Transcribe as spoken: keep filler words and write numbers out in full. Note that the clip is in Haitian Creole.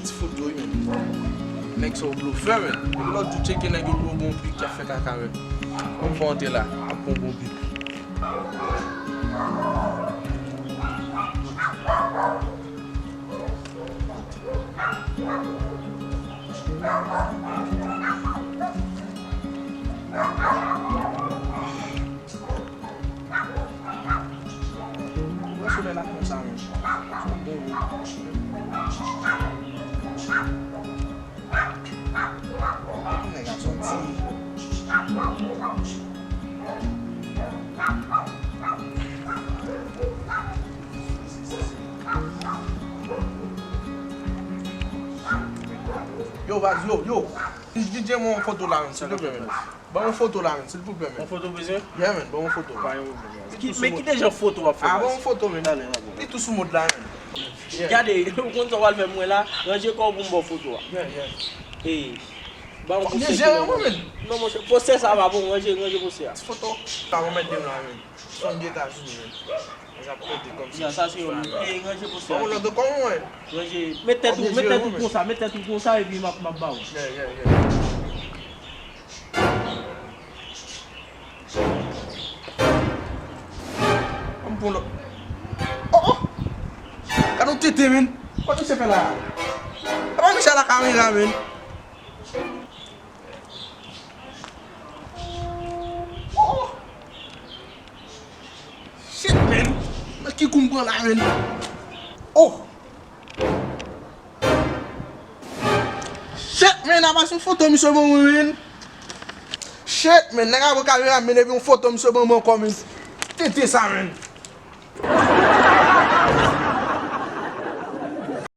Ti foto wi, men. Nèg sa yo blofè, men. Depi lòt jou tcheke nèg yo blofè, bon pik k ap fè kaka, men. Ann fè antre la, ap pran bon pik. Wè solèy la konsa, men. Sa bon, men. Nèg ap sòti. Yo, baz, yo, yo. D J, ban mwen foto la, men, silvouplè, men. Ban mwen foto la, men, silvouplè, men. Yon foto bezwen? Yeah, men, ban mwen foto. Pa yon pwoblèm. Ki, men ki dejan foto w ap fè? Ah, ban mwen foto, men. Talè, talè. Li tou sou mòd la, men. Yeah. Gade, ou konn sa w al fè mwen la, ranje kò w pou m ba w foto a. Yeah, yeah. Ey, ba yon poste ki nan men w. Non, monchè, poste sa pa bon, ranje, ranje poste a. Ti foto. Sa remèt de m la, men. Son de Etazini, men. Nèg ap pete kòmsi. Ya, sa se yon. Ey, ranje poste a. Bon, lòt kò mwen. Ranje. Met tèt ou, met tèt ou konsa, met tèt ou konsa, epi m ap, m ap ba w. Yeah, yeah, yeah. An m pran lòt. Oh, oh! Gade yon tete, men. Kòman misye fè la? Kòman misye a la kamera, men? Oh! Shit, men. Nan ki kou m pran la, men? Oh! Shit, men, apa se yon foto misye ban mwen, men. Shit, men, nèg la pran kamera, men, epi yon foto misye ban mwen ankò, men. Tete sa, men.